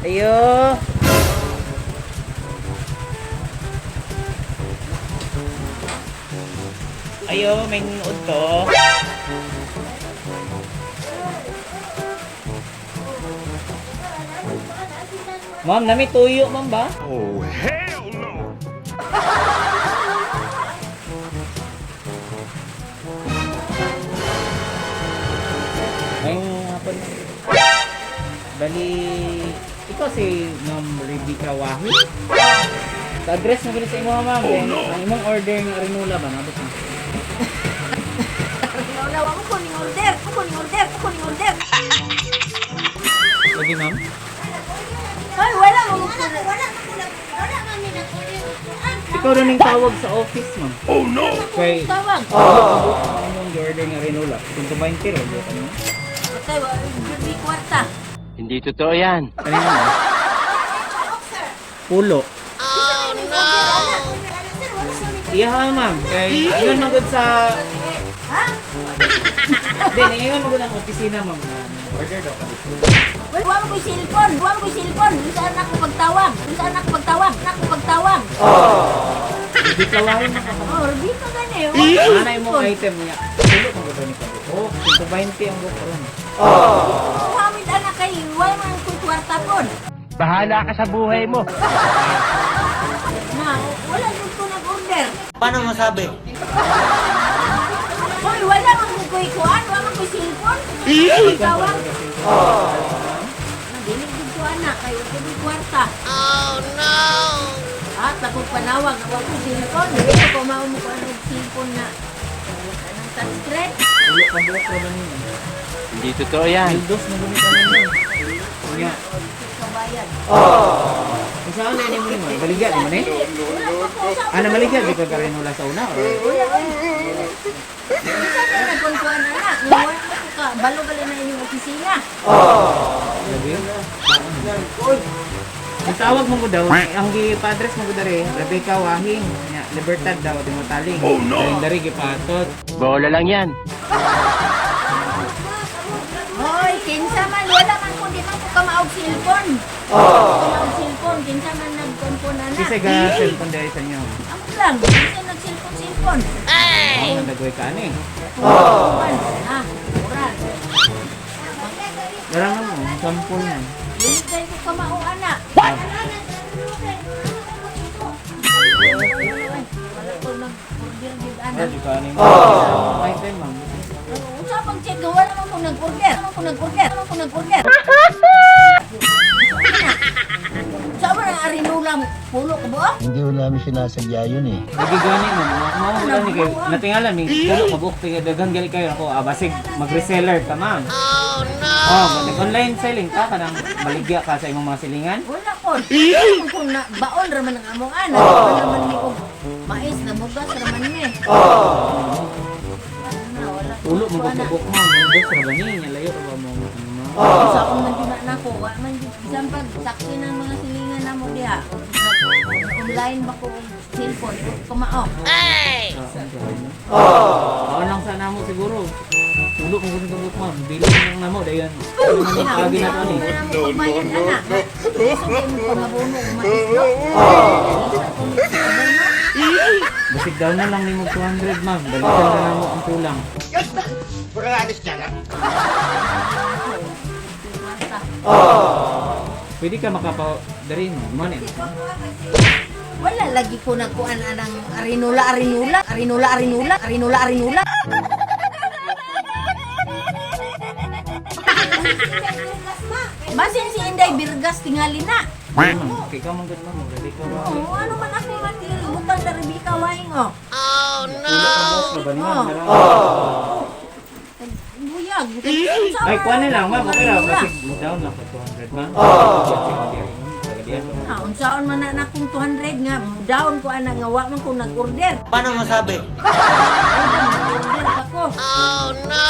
Ayo. Ayo, may nuod to. Ma'am, nami tuyo, ma'am ba? Oh, hell no! Ngayong hapon. Bali, ikaw si Ma'am Rebecca Wahi. Sa address mo gani sa imo, ma'am. Oh, Then, no. ang imong order ng Arinula ba nabot na? Wala wa ko ning order, ko ning order, ko ning order. Lagi, ma'am. Ay, wala mo ko. Wala man wala man mi nag-order kuan. Ikaw rin ang tawag sa office, ma'am. Oh no! Kay Tawag. oh, ang imong order ng Arinula. Kung 20 ro, di ka mo. Patay wa jud kwarta. Hindi totoo yan. Ano yun, ma'am? Pulo. Oh no. Iya ha, ma'am. Kay ingon man gud sa Ha? Then ingon man gud ang opisina, ma'am, na order daw ka. Wala mo ko cellphone, wala mo ko cellphone. Saan ako pagtawag? Saan ako pagtawag? Ako pagtawag. Rebecca Wahi man ka. Oh, Rebecca gani. Ano imong item niya? Pulo man gud ni kabuok. 120 ang buok ron. Muhammed anak kay wala man ko kwarta pod. Bahala ka sa buhay mo. Na, wala jud ko nag-order. Paano masabi? Hoy, wala man ko koy kuan, wala man ko cellphone. Tawag. Na dili jud ko anak kay wala ko kwarta. Oh no. Ah, takong panawag, wa ko cellphone. Dili ko mao mo kuan og cellphone na. Anong touchscreen? Pulo ka buok ra ba ninyo? Hindi totoo yan. Dildos na gud ka ninyo. Nya. Kabayan. Kung saan na nimo nimo? Baligya nimo ni? Ah, namaligya di ka Arinula sa una or Isa na nagkunkuan anak. Nga wala mo ko ka balo gali na inyong opisina. Grabe. Ang tawag mo ko daw, ang gi-address mo ko dari, Rebecca Wahing, nya, Libertad daw, di mo taling. Oh, no. Dari dari gipatot. Bola lang yan. Hoy, kinsa man wala man ko di man ko kamaog cellphone. Oh. Kamaog cellphone, kinsa man nagkunkuan anak. Kasi ga cellphone dari sa inyo. Amo lang, kinsa nag-cellphone cellphone. Ako nang dagoy ka ani. Oh. Ah, oral. Dara mo, sample na. Dili kay ko kamao anak. Wala ko nag-order gid Wala anak. di ka ani. Oh. Item, ma'am. Unsa pang check wala man ko nag-order. Wala ko nag-order. Wala ko nag-order. Sa man ang arinula mo, pulo ka ba? Hindi ho namin sinasadya yun eh. Lagi gani ma'am, mao wala ni kay natingalan mi pulo ka buok tiga daghan gali kayo ako ah, basig mag-reseller ka, ma'am. Oh no. Oh, nag-online selling ka kanang baligya ka sa imong mga silingan. Wala ko. Kung kung na baon ra man ang among anak, wala man ni og mais na bugas ra man ni. Na wala. Pulo mo Wala. buok ma'am, dos ra ba ni nya layo ra ba mo ano, ma'am? Sa akong man jud na nako, wa man jud bisan pag saksi ng mga silingan namo diha. Online ba ko og cellphone og kamao. Hey. Oh. Oo lang sana mo siguro. Pulo mo gud buok ma'am, dili lang namo dayon. Ano man ang agi na to ni. No, no, no, no. Pangabono og mais no. Basig daw na lang nimo 200, ma'am. Balikan na namo ang kulang. Pwede ka makapa dari mo, mo ni. Wala lagi ko nagkuan anang arinula arinula arinula arinula arinula arinula. Basin si Inday Birgas tingali na. Ma'am, kay ka man gud ma'am, ready ka ba? Oh, ano man ako man butang na Rebecca Waing oh. Oh no. Pulo ka buok ra ba ni ma'am? Dara. Buyag. Ay, kuha na lang, ma'am. Okay ra, basig mo down lang ko 200, ma'am. Ah, unsaon man na nakong 200 nga down ko ana nga wa man ko nag-order. Paano masabi? Order pa ko. Oh no.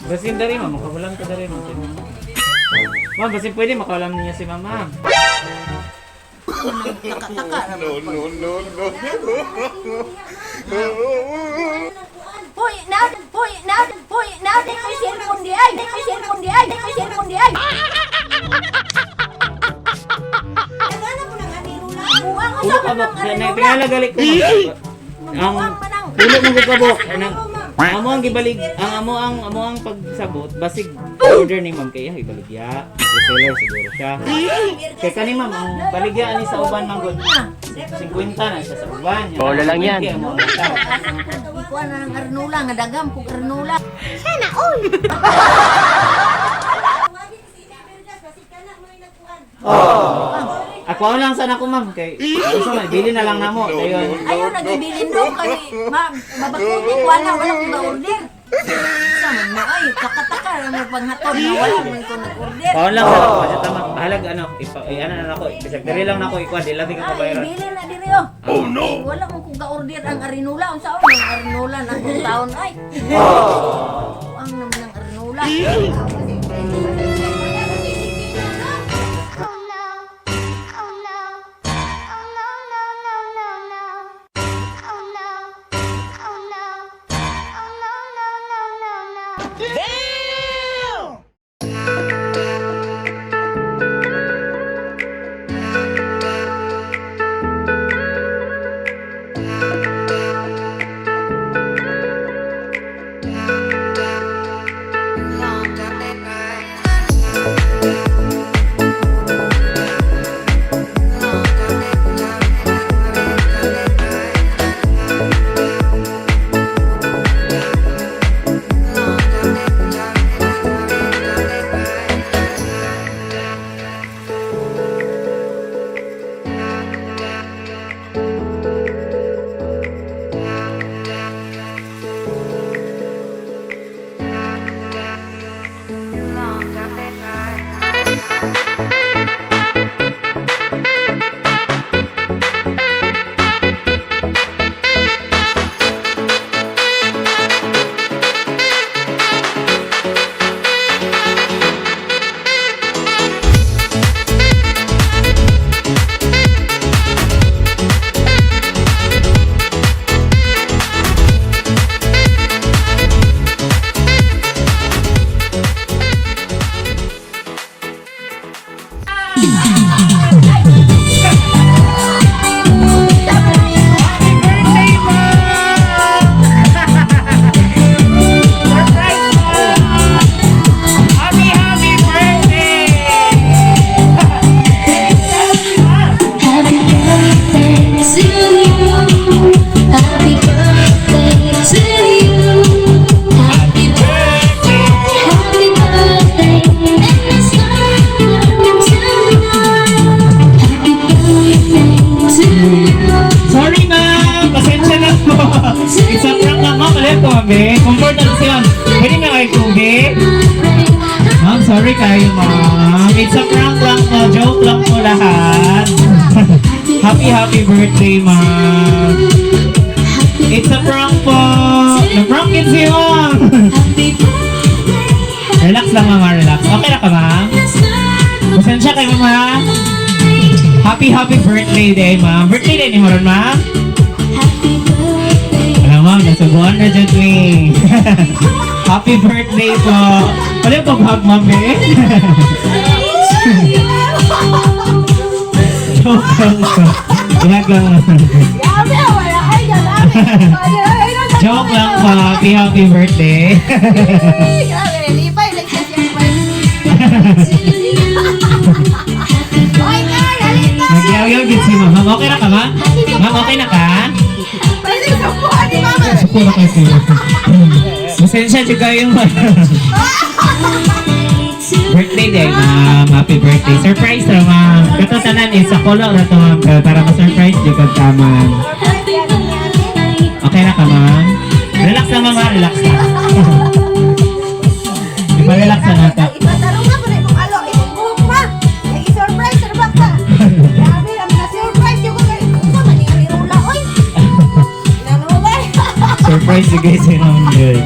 Basin dari ma'am, makahulam ka dari ma'am. Ma'am, basin pwede makahulam niya si ma'am, ma'am. Taka-taka ra No, no, no, no. Hoy, na, hoy, na, hoy, na, di ko cellphone di ay, di ko cellphone di ay, di ko cellphone di ay. kabok. Tingala gali ko, ma'am. Ang Magbuang man ang. pilo mo gud kabok. Anang ang amo ang gibalig, ang amo ang pagsabot basig order ni ma'am kay ibaligya. Reseller siguro siya. Kay kani, ma'am, ang baligya ani sa uban man gud. 50 na siya sa uban. Bola lang yan. 20 ang mga tao. Ikuha na ng arnula, nga dagam kog arnula. Ako lang sana ko, ma'am, kay gusto man bili na lang namo. Dayon. Ayaw nagibilin daw kay ma'am, mabakuti ko na wala ko ga-order. Sa man mo ay kakataka ra mo panghatod na wala man ko nag-order. Paon lang sa ako, basta tama. Bahalag ano, ipa, eh, ano na nako, bisag diri lang nako ikuha, di lang ka Ay, kabayaran. bilin na diri oh. Oh no. Wala mo kung ga-order ang arinula unsa ang arinula na akong taon ay. Oh. Ang naman ang arinula. Oh no. Oh no. Oh no, no, no, no, no. Oh no. Oh no. Oh no, no, no, no, no. Happy happy birthday! Happy birthday to you. Happy birthday to you. Happy birthday, happy birthday, and it's Happy birthday to you. Sorry, ma'am, pasensya na po. It's a prank lang, ma'am, ulit ko, ma'am. Eh. Comfort na si ma'am. Pwede na kayo tubig? Ma'am, sorry kayo, ma'am. It's a prank lang po, joke lang po lahat. Happy happy birthday, ma'am. It's a prank po. Na-prank yun si ma'am. Happy birthday, Relax lang, mama, relax. Okay na ka, ma'am? Pasensya kayo, ma'am. Happy, happy birthday day, ma'am. Birthday day ni Moron, ma'am. Happy birthday. Alam, ma'am, nasa buwan na dyan, eh. Happy birthday po. Wala pag hug, ma'am, eh. Joke lang po. Ihag lang, ma'am. Joke lang po. Happy, happy birthday. Nagyaw-yaw din si ma'am. Ma'am, okay na ka, ma'am? Ma'am, okay na ka? Suko na kayo siya. Pasensya dyan kayo, ma'am. Birthday day, ma'am. Happy birthday. Surprise ra, ma'am. Kato tanan is sa color na to, ma'am. Para ma-surprise dyan ka, ma'am. Happy birthday. Okay na ka, ma'am? Relax na, ma'am, ha? Relax na. Ipa-relax na natin. Ipatarong na po na imong alo, imong buhok ma. I-surprise ra ba ka? Grabe, ang na-surprise yung kay unsa man ni Arirula oy. Nano ba? Surprise you guys, eh, ma'am. Good.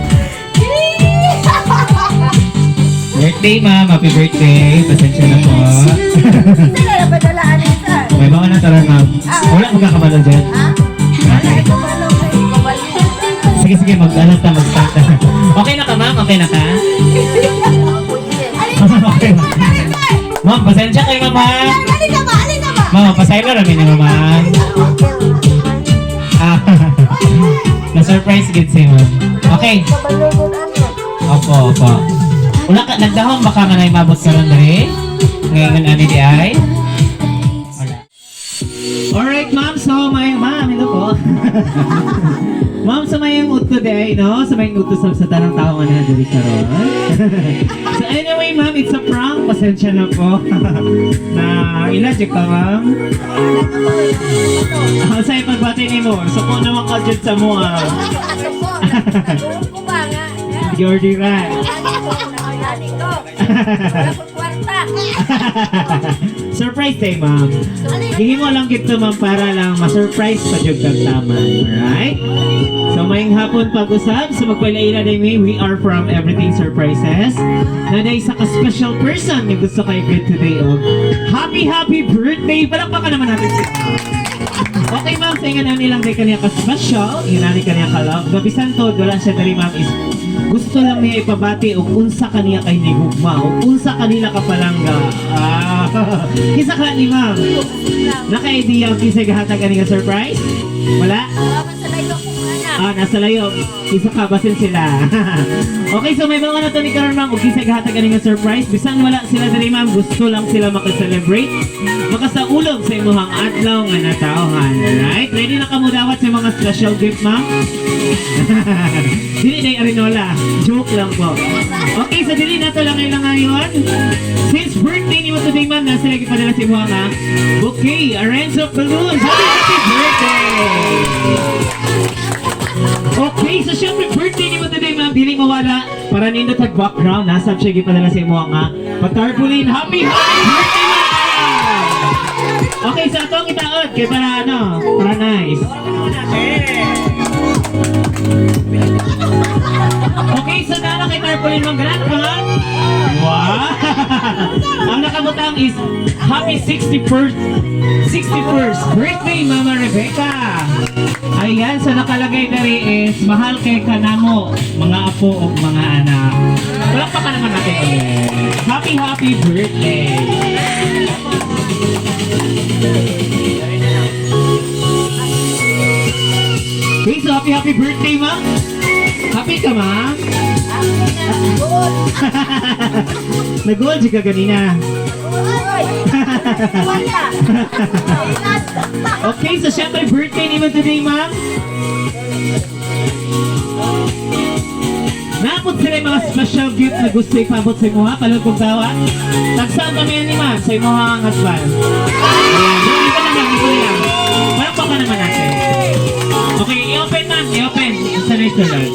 Birthday, ma'am. Happy birthday. Pasensya na po. Sila na padalaan ni sir. May mga na taron, ma'am. Wala magkakabalo dyan. Ha? Wala ko kabalo kay kabalo. Sige, sige. Mag-ano ta, mag-start ta. Okay na ka, ma'am? Okay na ka? Okay, ma'am. Ma'am, pasensya kayo, ma'am, ha? Alin na ba? Alin na ba? Ma'am, pasaylo rami ni ma'am. Na-surprise gid si ma'am. Okay. Kabalugod ano. Opo, opo. Wala ka, nagdahom baka nga na imabot karon diri? Ngayon ani di ay? Wala. Alright, ma'am. So, may, ma'am, hello po. Ma'am, sa may udto di ay, no? Sa may udto sa tanang tao nga na diri karon. So anyway, ma'am, it's a prank. Pasensya na po. Na ila jud ka, ma'am. Ah, sa ipagbati nimo. So kung naman ka jud sa mo, ah. Aso ko, nagulong ko ba nga? Giordiran. Nani ko. Wala kong kwarta. Surprise day, ma'am. Gihimo lang gito, ma'am, para lang ma-surprise pa jud kag taman. Alright? So, maying hapon pag-usab. So, magpalaila day mi. We are from Everything Surprises. Na day sa ka-special person yung gusto kayo greet today. Oh. Happy, happy birthday! Palakpakan naman natin si Okay, ma'am, sa ingan nilang day kaniya ka-special, ingan ni kaniya ka-love. Gabisan to, wala siya dali, ma'am, is gusto lang niya ipabati og unsa kaniya kay nigugma o unsa kanila ka palangga. Ah, kinsa ka ni ma'am? Naka-idea og kinsa gahatag ani nga surprise? Wala? Wala man sa layo kong anak. Ah, nasa layo. Isa ka, basin sila. Okay, so may mga na to ni karon ma'am og kinsa gahatag ani nga surprise. Bisan wala sila diri ma'am, gusto lang sila maka-celebrate. Makasaulog sa imuhang adlaw nga natawhan. Alright? Ready na kamo dawat sa mga special gift, ma'am? Dili na yung Arinola. Joke lang po. Okay, so dili na to lang ngayon ngayon. Since birthday ni mo today, ma'am, nasa lagi padala sa imuhang ha? Bouquet, arrange of balloons. Happy, happy birthday! Okay, so syempre birthday ni mo today, ma'am. Dili mawala. Para nindot tag background, nasa siya gipadala sa imo nga patarpulin. Happy, happy birthday, ma'am! Okay, so atong itaod kay para ano, para nice. Okay, so nana kay tarpaulin ma'am, ganun ka ma'am? Wow! Ang nakabutang is Happy 61st birthday, Mama Rebecca! Ayan, so nakalagay na rin is, mahal kay kanamo, mga apo o mga anak. Palakpakan naman natin ulit. Happy, happy birthday! Okay, so happy, happy birthday, ma'am! Happy ka, ma'am? Ako na. Good. Nag-gold ka ganina. Uy. Wala. Okay, so syempre birthday ni mo today, ma'am. Naapot sila yung mga special gift na gusto ipabot sa imo ha, palod kong tawa. Tagsaan kami yan ni ma'am sa imo ha, ang husband. Ayan, ikaw na lang, ikaw na lang. Palakpakan naman natin. Okay, i-open ma'am, i-open. Sa na sulod.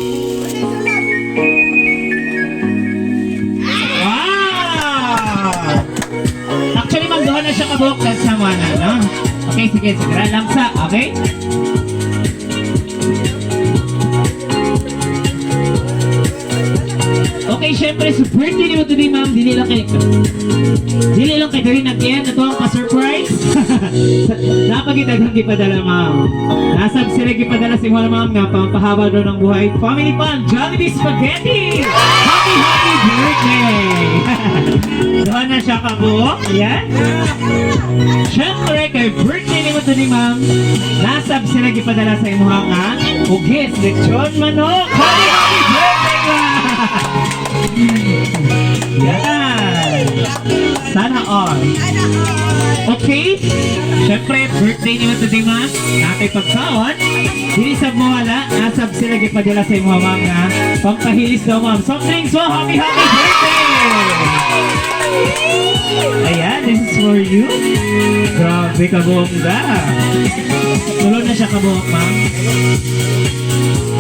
Wow! Actually, ma'am, doon na siya kabuok sa mga na, no? Okay, sige, sige. Langsa, okay? Okay, syempre, sa birthday ni mo today, ma'am, dili lang kay diri nag-end ito ang pa-surprise. Napagitaghang gipadala, ma'am. Nasab sila gipadala si Juan, ma'am, nga pampahaba daw ng buhay. Family fun, Jollibee Spaghetti! Happy, happy birthday! Doon na siya kabuok. Ayan. Siyempre, kay birthday ni mo today, ma'am, nasab sila gipadala sa imuha nga ugis, lechon manok. Happy, happy birthday, ma'am! Yan. Sana all. Okay? Siyempre, birthday ni mo today, ma'am. Natay pagkaon. Dili sab mo wala. Nasab sila gipadala sa imuha, ma'am, nga pampahilis daw, ma'am. Soft drinks, so happy, happy birthday! Ayan, this is for you. Grabe ka bongga. Tulo na siya kabuok, ma'am.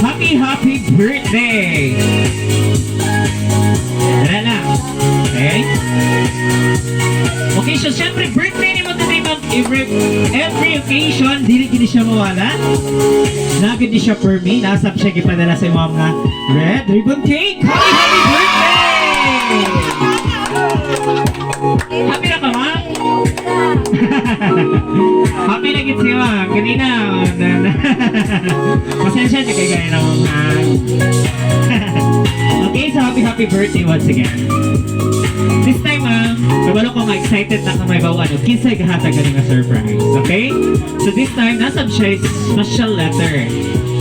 Happy, happy birthday! Tara na. Okay? Okay, so syempre, birthday ni mo today, ma'am. Every occasion, dili gini siya mawala. Nagid ni siya per me. Nasab siya gipadala sa ma'am nga red ribbon cake. Happy, happy birthday! Happy na ka, ma'am? Happy na gid siya, ma'am. Kanina, pasensya na kay gaya na, ma'am. Okay, so happy, happy birthday once again. This time, ma'am, kabalo ko nga excited na ka may bawa ano, kinsay gahatag ani nga surprise, okay? So this time, nasa siya special letter.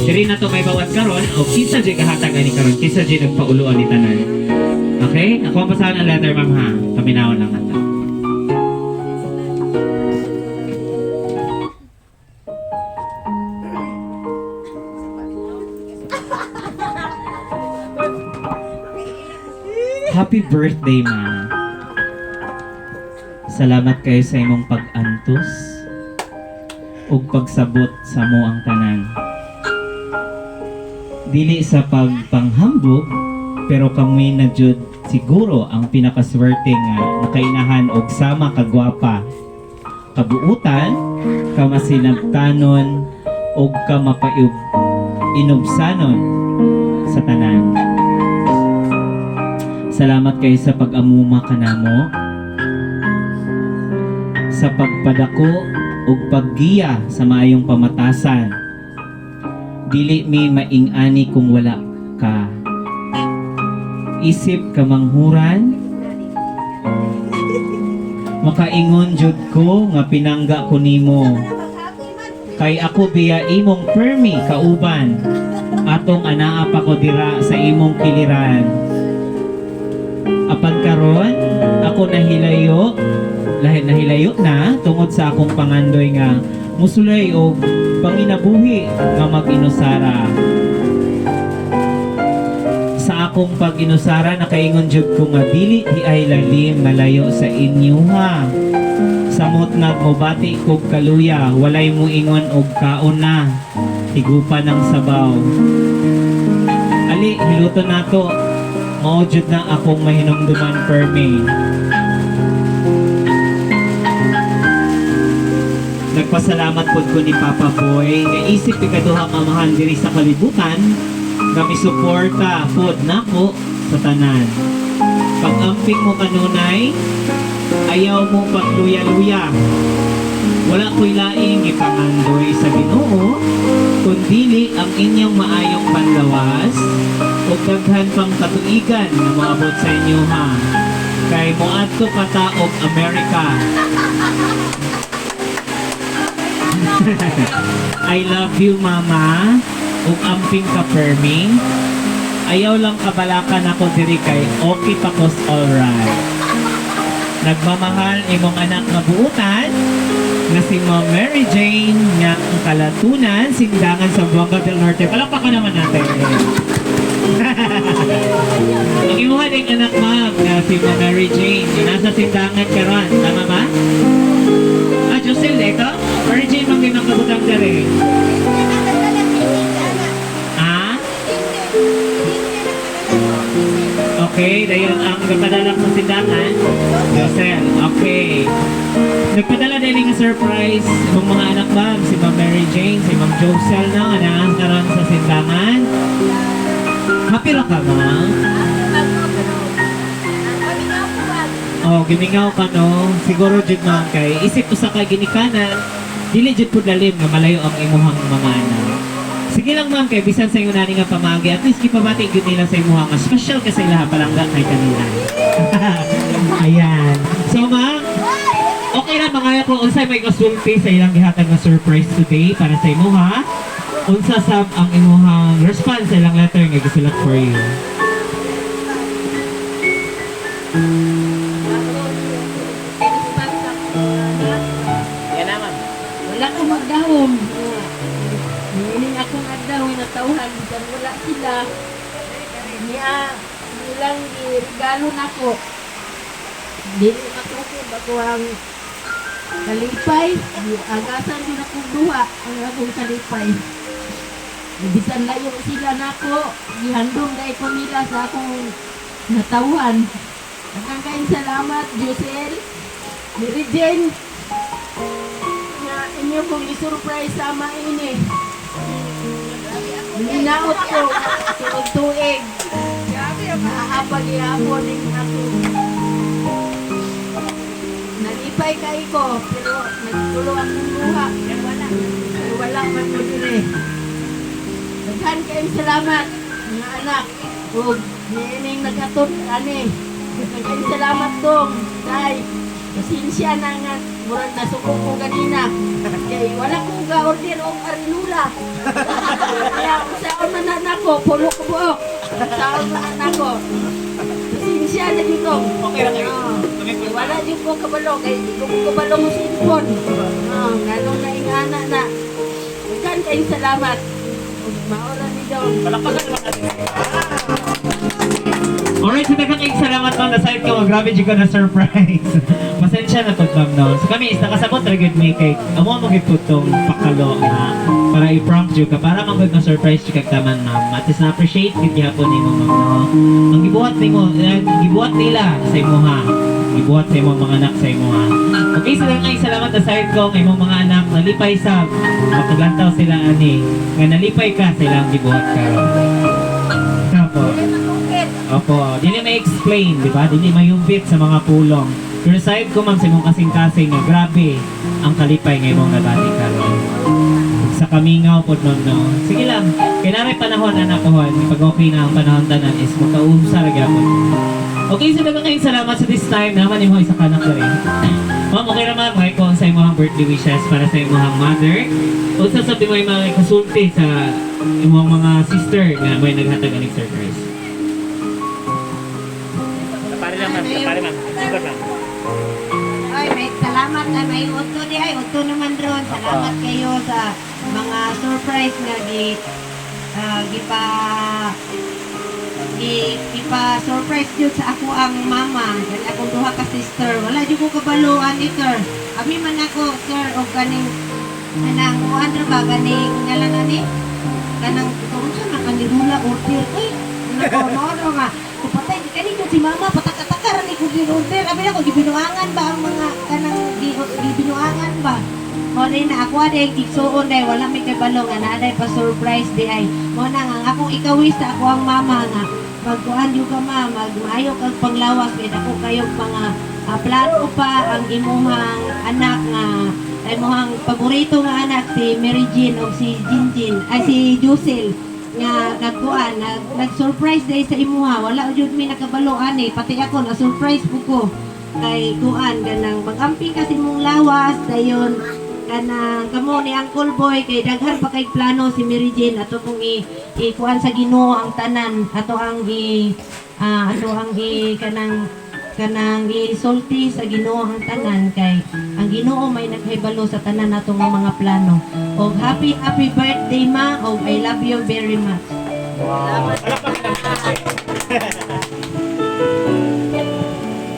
Diri na to may bawat karon o kinsa jud kahatag ani karon, kinsa jud nagpauluan ni tanan. Okay? Ako ang basahan ang letter, ma'am, ha. Paminawon lang ata. Happy birthday, ma. Salamat kayo sa imong pag-antos ug pagsabot sa mo ang tanan. Dili sa pagpanghambog, pero kami na jud siguro ang pinakaswerte nga nakainahan og sama kagwapa, kabuutan, kamasinabtanon, ug kamapayub inubsanon sa tanan. Salamat kay sa pag-amuma kanamo, sa pagpadako ug paggiya sa maayong pamatasan. Dili mi maing-ani kung wala ka. Isip kamanghuran, makaingon jud ko nga pinangga ko nimo. Kay ako biya imong permi kauban, atong anaa pa ko dira sa imong kiliran. Apan karon, ako nahilayo, lahi nahilayo na tungod sa akong pangandoy nga musulay og panginabuhi nga mag-inusara. Sa akong pag-inusara nakaingon jud ko nga dili di ay lalim malayo sa inyo ha. Samot nga mobati kog kaluya, walay mo ingon og kaon na. Higupa ng sabaw. Ali, hiluto nato. Mao jud na akong mahinumduman permi. Nagpasalamat pod ko ni Papa Boy nga isip ikaduha nga amahan diri sa kalibutan nga misuporta pod nako sa tanan. Pag-amping mo kanunay, ayaw mo pagluya-luya. Wala ko'y laing ipangandoy sa Ginoo, kundili ang inyong maayong panlawas ug daghan pang katuigan nga moabot sa inyo ha. Kay moadto ka ta og America. I love you, Mama. Ug amping ka permi. Ayaw lang kabalakan ako diri kay okay pa kos alright. Nagmamahal imong anak nga buutan nga si Ma'am Mary Jane nga ang Kalatunan, Sindangan sa Buanga del Norte. Palakpakan naman natin. Ang imuha ding anak, ma'am, nga si Ma'am Mary Jane nga nasa Sindangan karon. Tama ba? Ah, Josel, ito? Mary Jane, ma'am, ang kabutang dere. Ah? Okay, dahil ang nagpadala sa Sindangan, Josel, okay. Nagpadala din nga surprise imong mga anak, ma'am, si Ma'am Mary Jane, si Ma'am Josel na, nga naa karon sa Sindangan. Happy ra ka, ma'am? Oh, gimingaw ka no. Siguro jud ma'am kay isip usa ka ginikanan, dili jud pud lalim nga malayo ang imuhang mga anak. Sige lang ma'am kay bisan sa ingon ani nga pamagi, at least gipabati gyud nila sa imuha nga special ka sa ilaha palangga kay kanila. Ayan. So ma'am, okay lang mga ko unsay may kasulti sa ilang gihatag nga surprise today para sa imuha. Unsa sab ang imuhang response sa ilang letter nga gisulat for you? Yan naman. Wala ko magdahom. Niining akong adlaw natawhan bisan wala sila. Niya nilang regalo nako. Dili matukod ako ang kalipay. Agasan din akong duha ang akong kalipay. Bisan layo sila nako, gihandom dai ko nila sa akong natawhan. Daghang kayong salamat, Josel, Mary Jane, nga inyo kong isurprise sa ama ini. Ninaot ko tuog tuig. Naaapag ihapon ning ako. Nalipay kay ko pero nagtulo akong luha. Pero wala man mo dire. Daghan kayong salamat mga anak ug niining naghatod ani. Daghan kayong salamat dong. Tay. Pasensya na nga, murag nasuko ko ganina. Kay wala ko ga-order og arilula. Kaya saon man na nako, pulo ko buok. Saon man na nako. Pasensya na dito. Okay ra kayo. Oo. Kay wala jud ko kabalo kay di ko kabalo mo cellphone. Oo, nganong naingana na. Daghan kayong salamat. Ug Maura ni Dong. Palakpakan naman natin. Alright, so daghang kayong salamat, ma'am. Nasayod ko, grabe jud ko na surprise. Pasensya na po, ma'am, no? So kami is nakasabot ra gyud mi kay amo mo gyud po tong pakalo nga para i-prompt jud ka para man gud ma-surprise jud kag taman, ma'am. At least na-appreciate gyud gihapon nimo, ma'am, no? Ang gibuhat nimo, gibuhat nila sa imuha. Gibuhat sa imong mga anak sa imuha. Okay, so daghang kayong salamat, nasayod ko ang imong mga anak nalipay sa makaglantaw sila ani nga nalipay ka sa ilang gibuhat karon. Opo. Dili masukit. Opo, dili ma-explain, di ba? Dili mayubit sa mga pulong. Pero side ko, ma'am, sa imong kasing-kasing nga grabe ang kalipay nga imong nabati karon. Sa kamingaw pod, ma'am, no. Sige lang. Kay naray panahon anak ko, hon. Pag okay na ang panahon tanan is magkaumsa ra gyapon. Okay, so daghang kayong salamat sa this time. Naman imo isa kanak diri. Ma'am, okay ra, ma'am. May ko sa imong birthday wishes para sa imong mother. Unsa sa mo yung mga kasulti sa imong mga sister nga may naghatag aning surprise? Pare lang, ma'am. Pare, ma'am. Likod, ma'am. Ay, may salamat ay may uto di ay uto naman ron. Salamat kayo sa mga surprise nga gi gipa gi gipa surprise jud sa ako ang mama dahil akong duha ka sister. Wala jud ko kabalo ani, sir. Abi man ako, sir, og kaning kanang kuan ra ba ganing ngalan ani kanang unsa man kanirula order oy. Nako, no nga kupatay kani jud si mama patak-ataka ra ni kung order. Abi ako gibinuangan ba ang mga kanang gibinuangan ba mo ni na ako ade igsuon day wala mi kabalo nga naa day pa surprise di ay mo na nga ang akong ikawis sa ako ang mama nga magkuan jud ka, ma, magmaayo kag panglawas kay dako kayo mga plano pa ang imuhang anak nga ay imuhang paborito nga anak si Mary Jean o si Jinjin ay si Jusel nga nagkuan nag-surprise day sa imuha. Wala jud mi nakabalo ani, pati ako na surprise po ko kay kuan kanang mag-amping kasi mong lawas dayon kanang kamo ni Uncle Boy kay daghan pa kay plano si Mary Jane. Ato pong i ikuan sa Ginoo ang tanan, ato ang i ato ang i kanang kanang isulti sa Ginoo ang tanan kay ang Ginoo may naghibalo sa tanan nato nga mga plano. Og happy happy birthday, ma, og I love you very much. Wow. Palakpakan naman natin.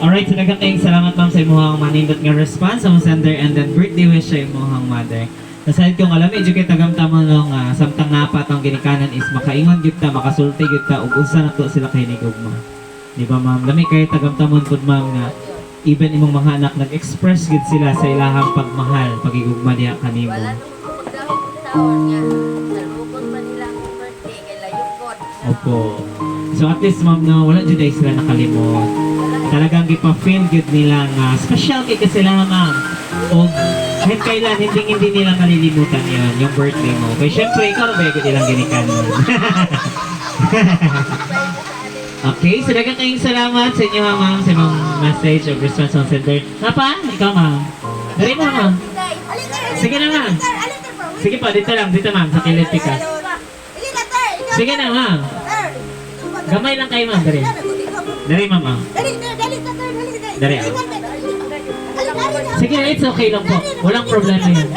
Alright, so daghang kayong salamat, ma'am, sa imuhang manindot nga response sa mong sender and then birthday wish sa imuhang mother. Nasayod kong alam, medyo kay tagamtama no nga samtang napat ang ginikanan is makaingon gyud ta, makasulti gyud ta ug unsa na to sila kay nigugma. Di ba, ma'am? Lami kay tagamtamon pud, ma'am, nga even imong mga anak nag-express gyud sila sa ilahang pagmahal, pagigugma diha kanimo. Wala nung ko magdahom taon nga salubon pa nila akong birthday kay layukot. Opo. So at least, ma'am, no, wala jud ay sila nakalimot. Talagang gipa-feel gyud nila nga special kay ka sila, ma'am. O kahit kailan hindi hindi nila malilimutan yun, yung birthday mo. Kaya syempre ikaw ra ba yung nilang ginikanan. Okay, so daghang kayong salamat sa inyo, ma'am, sa imong message of response on sender. Napa, ikaw, ma'am. Dali mo, ma'am. Sige na, ma'am. Sige po, dito lang, dito, ma'am, sa kilid pikas. Sige na, ma'am. Gamay lang kayo, ma'am. Dali. Dali, ma'am. Ah. Dali, ah. Sige, it's okay lang po. Walang problema yun.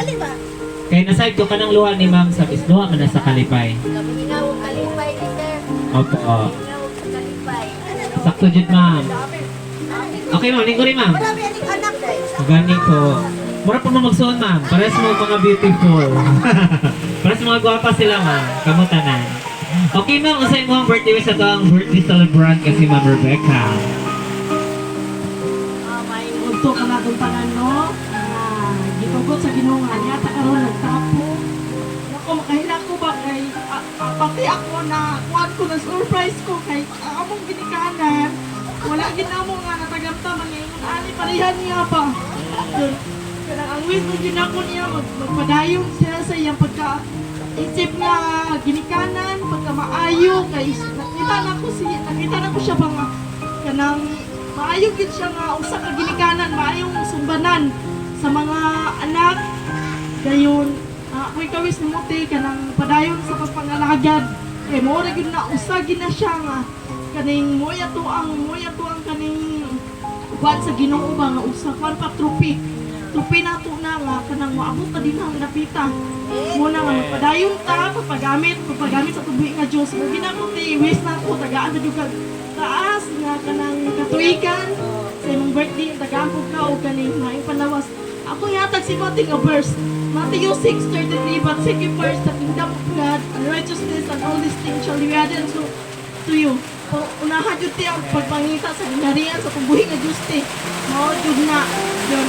Kaya naside ko kanang luha ni ma'am sa is luha man na sa kalipay. Kamingaw og kalipay ni sir. Opo. Kamingaw og kalipay. Sakto jud, ma'am. Okay, ma'am, lingkuri, ma'am. Gani po. Mura po mo magsuon, ma'am. Pares mo mga beautiful. Pares mga gwapa sila, ma'am. Kamutanan. Okay, ma'am. Unsay mo ang birthday wish sa to ang birthday celebrant kasi Ma'am Rebecca? May udto ka na kung tanan, no? Gitugot sa Ginoo nga niya ta karon nagtapo. Nako, makahila ko ba kay pati ako na kuan ko na surprise ko kay ang among ginikanan wala ginamo nga natagamta man ingon ani parehan niya ba. Kanang ang wish mo ginako niya magpadayon siya sa iyang pagka isip nga ginikanan pagka maayo kay nakita na ko siya ba nga kanang Maayo gid siya nga usa ka ginikanan, maayong sumbanan sa mga anak. Dayon, ako'y kawis nimo, te, kanang padayon sa pagpangalagad. Kay mo ra gyud na usa gid na siya nga kaning moya to ang kaning kuan sa Ginoo ba nga usa kuan pa trupi. Trupi nato na nga kanang moabot ta din ang napita. Mo na nga magpadayon ta pagpagamit sa tubig nga Dios. Mo ginako, te, wish na ako tagaan na jud kag taas nga kanang katuigan sa imong birthday, tagaan po ka og kaning maayong palawas. Ako yatag si Mati nga verse. Matthew 6:33, "But seek ye first the kingdom of God and righteousness, and all these things shall be added to you." O, unahan jud ti ang pagpangita sa gingharian sa pagbuhi nga Dios, te. Mao jud na yun.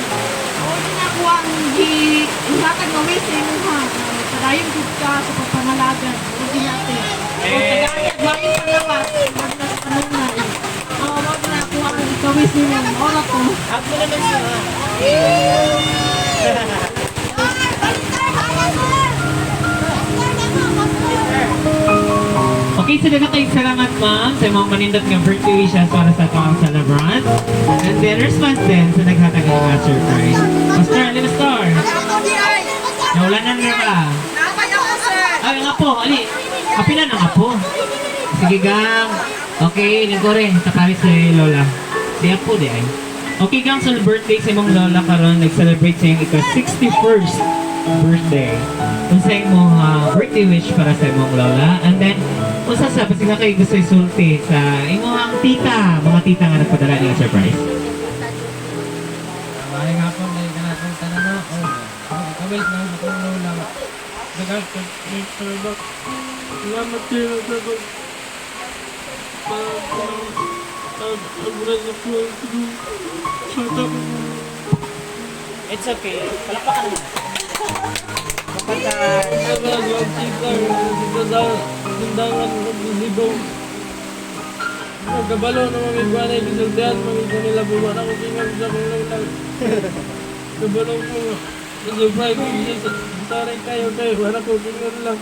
Mao jud na kuha ang gi ihatag nga wish sa imong ha. Padayon jud ka sa pagpangalagad. Mao jud na, te. O tagaan kag maayong panglawas wag na sa kanunay. O mao jud na kuha ang ikawis nimo. Mao ra to. Hug mo naman siya. Okay, so daghang kayong salamat, ma'am, sa mga manindot nga birthday wishes para sa atong celebrant. And then response din sa naghatag ng mga surprise. Pastor, alin, Pastor? Nawala na na ba? Ay, nga po, ali. Kapila na nga po. Sige, gang. Okay, lingkore, takari si Lola. Si Apo di ay. Okay, gang, sa birthday sa imong Lola karon, nag-celebrate sa iyong ika-61st birthday. Unsa imong birthday wish para sa imong lola? And then, unsa sa basta nga kay gusto isulti sa imong tita, mga tita nga nagpadala niya surprise? Maayong hapon na yung akong tanan, no. Oh, ako kawis na sa akong lola. Daghang salamat. Salamat kayo sa pag pag pag pag pag. It's okay. Palakpakan naman. Palakpakan. Nagkabalo na mga iguana, gisultihan, mga iguana nila, buwan ako kingang sa akong lola. Kabalo ko, surprise ko siya sa sorry kayo kayo, wala ko kingang lang.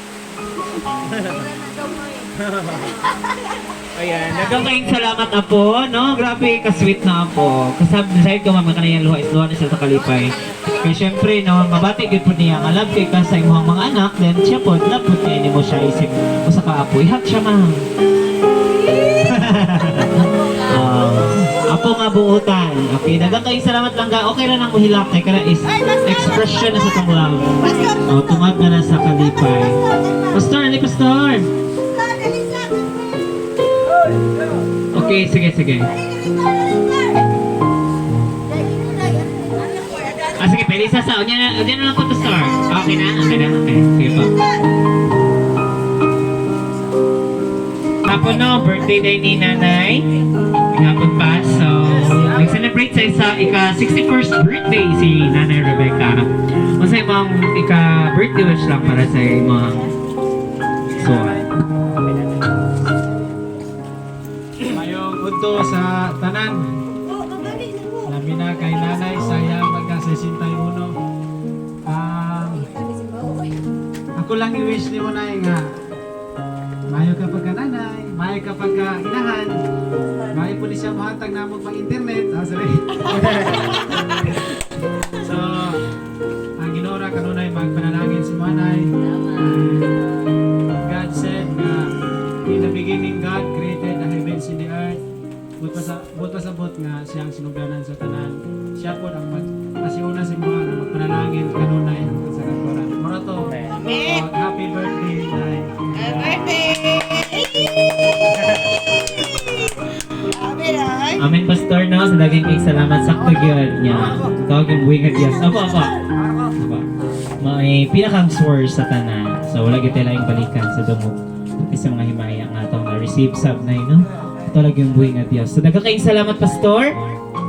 Ayan, daghang kayong salamat, apo, no? Grabe, ka-sweet na apo. Kasab, side ko, ma'am, kanayang luha, is luha na siya sa kalipay. Kaya syempre, no, mabati gyud po niya nga love kay ka sa imong mga anak, then siya po, love po niya nimo siya isip usa ka apo. I-hug siya, ma'am. Apo nga buutan. Okay, daghang kayong salamat lang ga. Okay ra nang muhilak kay kana is expression na sa tong love. Oh, tungag na na sa kalipay. Pastor, ali pastor. Okay, sige, sige. Ah, sige, pwede isa sa. Unya na lang ko to start. Okay na, okay na, okay. Sige po. Hapon no, birthday day ni Nanay. Hapon pa, so nag-celebrate sa isa ika 61st birthday si Nanay Rebecca. Unsa imong ika birthday wish lang para sa imong so Mayong udto sa tanan. Labi na kay nanay saya magka 61. Ako lang i-wish ni mo, nay, nga maayo ka pagka nanay, maayo ka pagka inahan, maayo po ni siya mohatag na mo pang internet. Ah, sorry. So, ang Ginoo ra kanunay magpanalangin si manay. God said nga in the beginning God created the heavens and the earth. But pa sa but nga siyang sinugdanan sa tanan. Siya po ang mag pasiuna si mga nga magpanalangin kanunay hangtod sa katuran. Mura to. Amen. Happy birthday, Nay. Happy birthday! Amen, Pastor, no? Sa daghang kay salamat, sakto gyud niya. Tawag yung buhi nga Dios. Apo, apo. Apo. May pinakang source sa tanan. So, wala gyud tayo laing balikan sa dungog. Pati sa mga himaya nga atong na-receive sab na no? Ito lang yung buhi nga Dios. So, daghang kayong salamat, Pastor.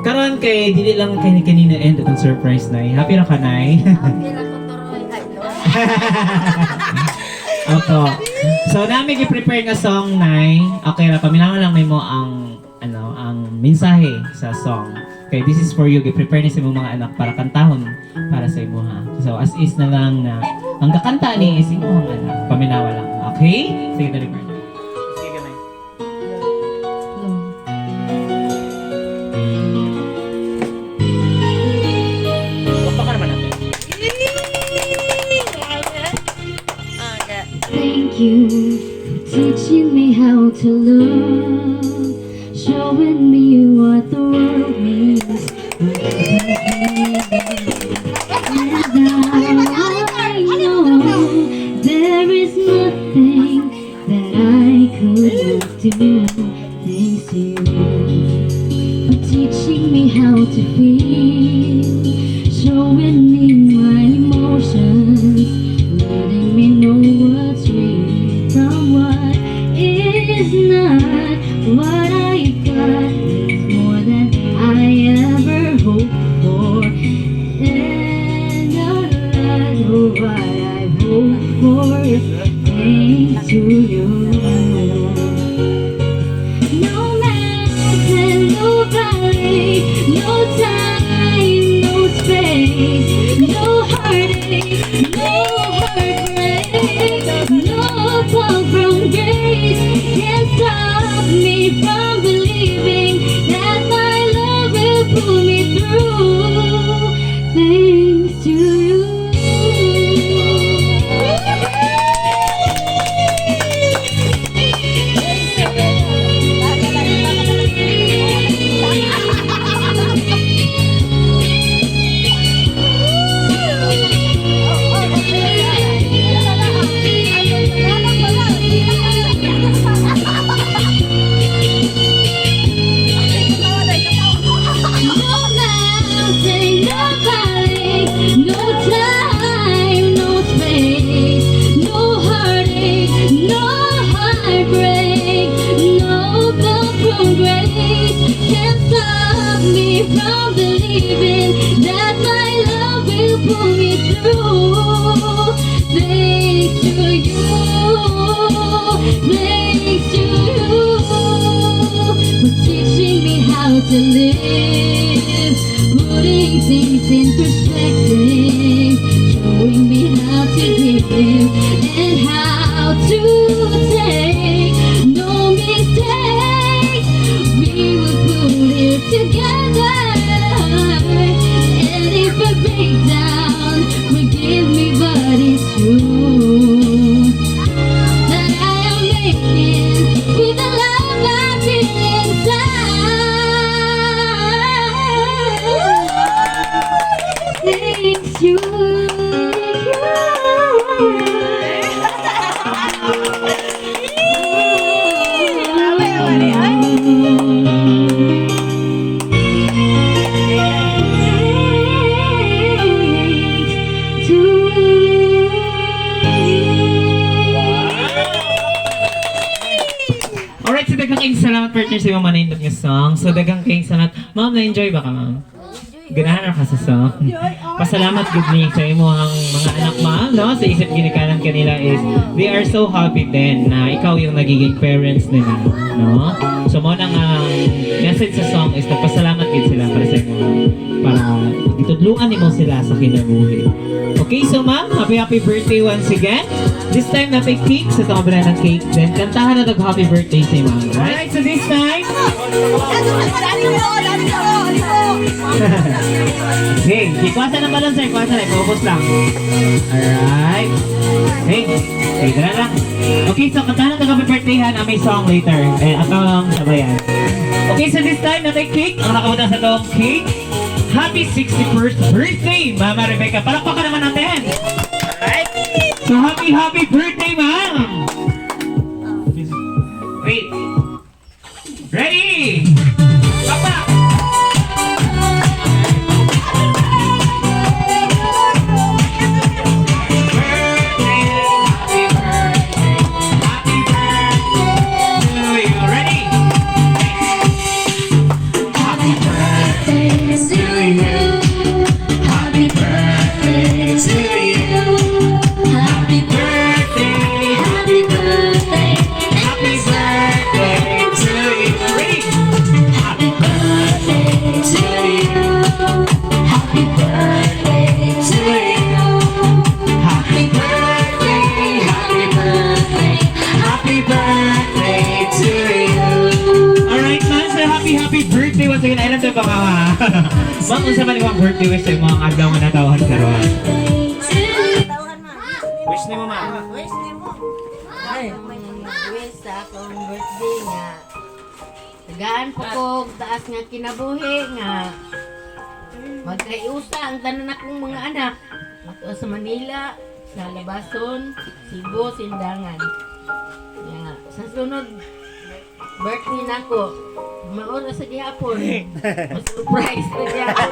Karon kay dili lang kay kanina end atong surprise, Nay. Happy ra ka, Nay? Happy ra ko turoy. Ay, no. Opo. So, namin i-prepare nga song, Nay. Okay ra, paminawan lang mo ang ano, ang mensahe sa song. Okay, this is for you. Gi-prepare ni sa imong mga anak para kantahon para sa imo ha. So, as is na lang na ang kakanta ni is imong anak. Paminawa lang. Okay? Sige, dali, partner. Sige, gamay. you for teaching me how to love, showing me what the world means. And now I know there is nothing that I could not do. Thanks to you for teaching me how to feel, showing me my emotions, letting me know what's real from what is not. What I've got is more than I ever hoped for, and a lot of what I've hoped for is thanks to you. No mountain, no valley, no time, no space, no heartache, no heartbreak, no fall from grace can stop me from believing that my love will pull me through. Thanks to you. No mountain, no valley, no time, no space, no heartache, no heartbreak, no fall from grace can stop me from believing that my love will pull me through. Thanks to you, thanks to you for teaching me how to live, putting things in perspective, showing me how to give and how to take. No mistakes, we will put it together. And if I break down, forgive me, but it's true that I am making with the love I feel inside. Thanks to you. Thanks to you. Alright, so daghang kayong salamat, partner, sa imong manindot nga song. So daghang kayong salamat. Ma'am, na-enjoy ba ka, ma'am? Ganahan ra ka sa song? Pasalamat gud ni sa imong mga anak, ma'am, no? Sa isip ginikanan kanila is they are so happy din na ikaw yung nagiging parents nila, no? So mo nang ang message sa song is nagpasalamat gid sila para sa imo para gitudluan nimo sila sa kinabuhi. Okay, so ma'am, happy happy birthday once again. This time natin cake sa tabla ng cake. Then kantahan na happy birthday si ma'am. Right? So this time, okay, ikuha ng balon, sir. Kuha na, focus lang. Alright. Okay, tara lang. Okay, so kantahan na happy birthday han ang may song later. Eh, ang sabayan. Okay, so this time natin cake. Ang nakabutan sa tong cake. Happy 61st birthday, Mama Rebecca. Palakpakan naman natin. Alright. So happy, happy birthday, ma'am! Wait. Ready? Papa! Birthday, happy birthday, happy birthday to you. Ready? Happy birthday to you. Happy birthday to you. Happy birthday, happy birthday. Happy birthday to you. Ready? Happy birthday to you. Happy birthday to you. Happy birthday, Happy birthday. Happy birthday to you. Alright, ma'am. So happy, happy birthday once again. Ay, nandun ba ka, ma? Ma'am, unsa man imong birthday wish sa imong adlaw nga natawhan karon? To you. Wish nimo, ma'am. Wish nimo. akong birthday nga tagaan po ko og taas nga kinabuhi nga magkaiusa ang tanan akong mga anak ato sa Manila, sa Labason, Cebu, Sindangan. Nga sa sunod birthday nako, mauna sa gihapon. Ma-surprise na gihapon.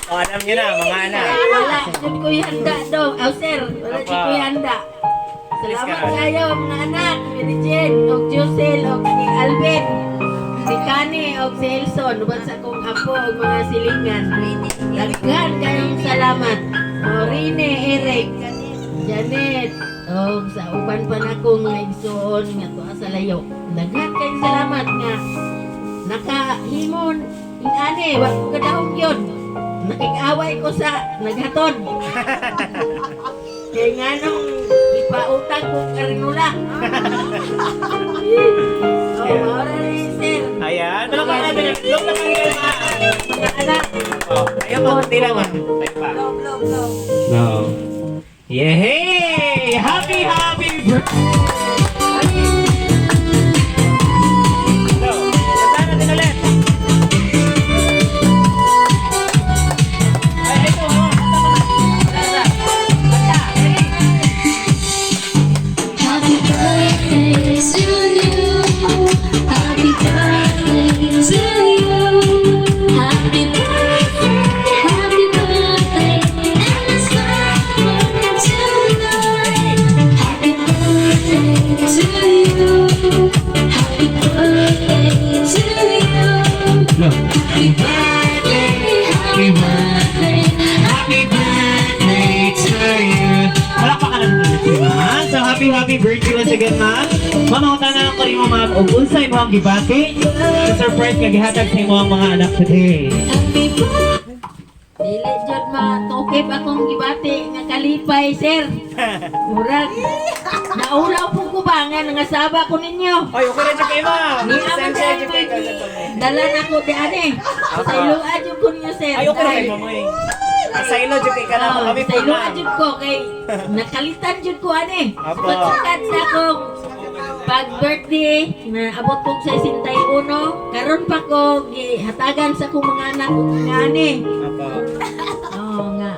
O, alam niyo na, mga anak. Wala jud ko'y handa dong. Aw sir, wala jud ko'y handa. Salamat kayo mga anak, Mary Jane, og Josel, og si Alvin, si Kani, og si Elson, uban sa akong apo og mga silingan. Daghan kayong salamat. O Rene, Eric, Janet, og sa uban pa nako mga igsoon nga tuwa sa layo. Daghan kayong salamat nga nakahimon ingani wa ko kadahom yun. Nakig-away ko sa naghatod. Kay nganong ipautang ko karinula. Oh, mao ra ni, sir. Ayan, palakpakan natin. Long na kayo, ma'am. Mga anak. Oh, ayun po, kunti lang, ma'am. Ayun pa. Blow, blow, blow. No. Yay! Happy, happy birthday! So, tandaan natin ulit. Ay, ito, oh. Happy birthday to you. Happy birthday to you. Happy birthday, happy birthday, and it's love tonight. Happy birthday to you. Happy birthday to you. Happy birthday, happy birthday, Happy birthday to you. Palakpakan natin ulit si ma'am. So, happy, happy birthday once again, ma'am. Ma'am, ang tanong ko rin mo, ma'am, ug unsay mo ang gibati sa surprise nga gihatag sa imo ang mga anak today? Happy birthday. Dili jud matukip akong gibati nga kalipay, sir. Murag naulaw po ko ba nga nangasaba ko ninyo. Ay, okay na dyan kayo, ma'am. Ni aman sa dala na ko di ani. Sa iluan jud ko ninyo, sir. Ay, okay na kayo, ma'am. Eh. Sa ilo, dyan kay ka na Oh, kami sa po, iluan ma'am. jud ko kay nakalitan jud ko ani. Apo. Sukad sa akong pag birthday na abot ko sa 61, karon pa ko gihatagan sa akong mga anak og nga ani. Apo. Oo nga.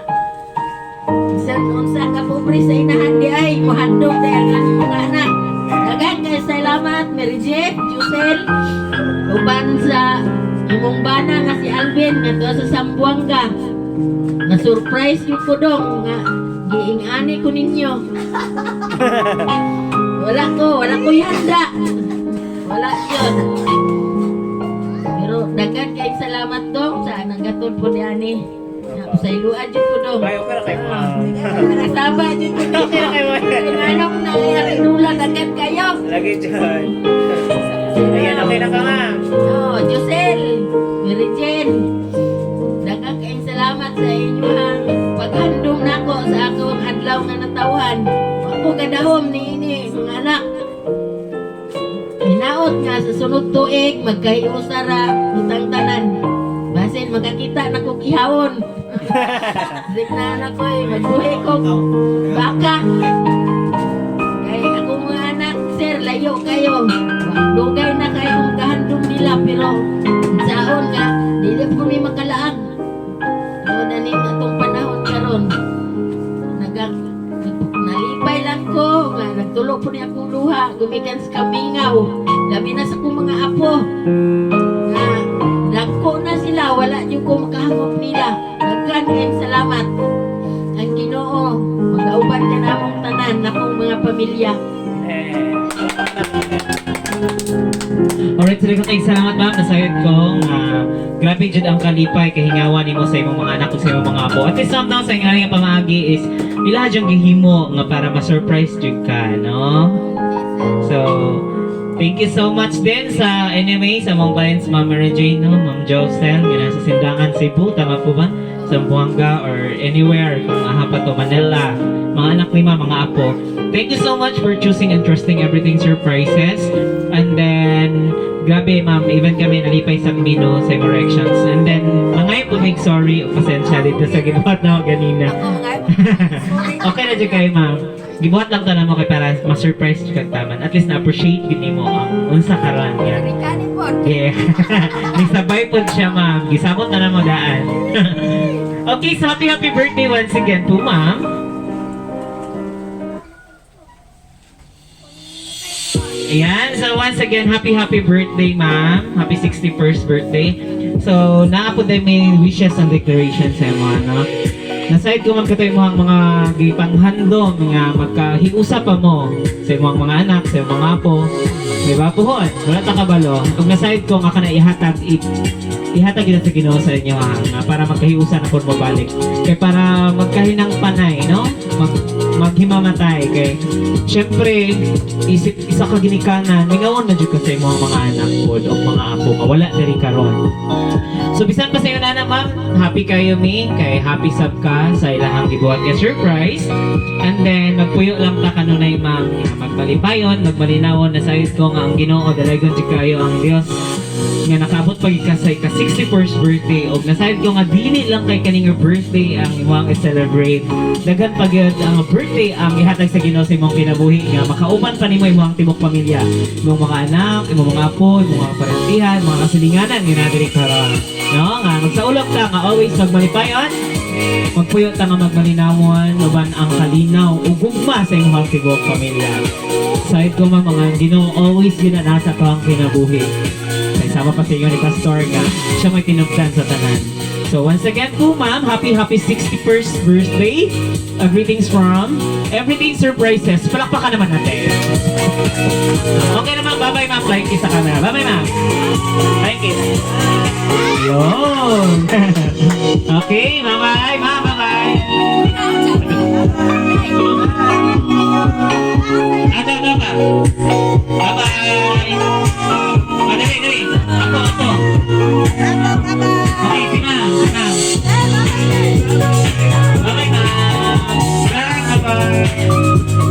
Bisan unsa ka pobre sa inahan di ay mohandom di ang aming mga anak. Daghang kay salamat, Mary Jane, Jusel, uban sa imong bana nga si Alvin nga tuwa sa Sambuanga. Na surprise yung ko dong nga giingani ko ninyo. Wala ko handa. Wala yun. Pero daghan kay salamat dong sa nanggatod po ni ani. Sa iluan jud ko dong. Ay, okay na kayo, ma'am. Kasama jud ko Okay na kayo, ma'am. Anong nangyari nula daghan kayo. Lagi dyan. Ayan, okay na ka, ma'am. Oh, Josel, Mary Jane. Daghang kayong salamat sa inyong paghandom nako sa akong adlaw nga natawhan. Ako kadahom ni ini mga anak. Hinaot nga sa sunod tuig magkahiusa ra utang tanan. Basin magkakita na kog ihawon. Dik na na ko eh, magbuhi kog baka. Kay akong mga anak, sir, layo kayo. Dugay na kayo kung kahandom nila pero saon nga dili po mi makalaag. Mo na ni atong panahon karon. Nalipay lang ko nga nagtulo po ni akong luha gumikan sa kamingaw. Labi na sa akong mga apo. Nga dagko na sila, wala jud ko makahangop nila. Daghan kayong salamat. Ang Ginoo, magauban ka namong tanan nakong mga pamilya. Alright, so kay salamat, ma'am. Nasayod ko nga grabe jud ang kalipay kahingawan nimo sa imong mga anak ug sa imong mga apo. At least ma'am, no, sa ingon nga pamaagi is ila jud gihimo nga para ma-surprise jud ka, no? So, thank you so much din sa anyway sa mong clients, Ma'am Mary Jane, no, Ma'am Josel, nga nasa Sindangan, Cebu, tama po ba? Zamboanga or anywhere kung aha pa to Manila. Mga anak lima, mga apo. Thank you so much for choosing and trusting Everything Surprises. And then, grabe, ma'am, even kami nalipay sa Mino sa imong reactions. And then, mga po big sorry o pasensya dito sa ginawa na ako ganina. Ako, mga Okay na dyan kayo, ma'am. Gibuhat lang to namo kay para ma-surprise jud kag taman. At least na-appreciate gid nimo ang unsa karon nga. Yeah. Nisabay pod siya, ma'am. Gisamot na namo daan. Okay, so happy happy birthday once again po, ma'am. Ayan, so once again, happy happy birthday, ma'am. Happy 61st birthday. So, naa po may wishes and declarations sa imo, ano? Nasayod ko man katoy mo ang mga gipanghandom nga magkahiusa pa mo sa imong mga anak, sa imong mga apo. Di ba? Puhon, wala ta kabalo. Ug nasayod ko nga kana ihatag ihatag gid sa Ginoo sa inyo ha, nga para magkahiusa na pud mo balik. Kay para magkahinang panay, no? Maghimamatay kay syempre isip isa ka ginikanan, mingawon na jud ka sa imong mga anak pod o mga apo nga wala diri karon. So bisan pa sa iyo nana, ma'am, happy kayo mi kay happy sab ka sa ilahang gibuhat nga surprise. And then magpuyo lang ta kanunay, ma'am, nga magmalipayon, magmalinawon na sayod ko nga ang Ginoo dalaygon jud kayo ang Dios nga nakaabot pag ka sa ika 61st birthday, og nasayod ko nga dili lang kay kaning birthday ang imong i-celebrate, daghan pa gyud ang birthday ang ihatag sa Ginoo sa imong kinabuhi nga makauban pa nimo imong tibuok pamilya, imong mga anak, imong mga apo, imong mga parentihan, mga kasilinganan nga naa diri karon, no, nga magsaulog ta nga always magmalipayon, magpuyo ta nga magmalinawon uban ang kalinaw ug gugma sa imong tibuok pamilya. Sayod ko, ma'am, mga Ginoo always yun na nasa to ang kinabuhi. Kay sama pa sa inyo ni Pastor nga siya may tinubdan sa tanan. So once again po, ma'am, happy happy 61st birthday. Greetings from Everything Surprises. Palakpakan naman natin. Okay naman, bye-bye, ma'am. Flying kiss sa camera. Bye-bye, ma'am. Flying kiss. Yun. Okay, bye-bye, ma'am, bye-bye. Ada, ada pa. Bye-bye. Ah, dali, dali. Ako, ako. Okay, si ma'am, si ma'am. Bye-bye, ma'am. Bye, bye-bye.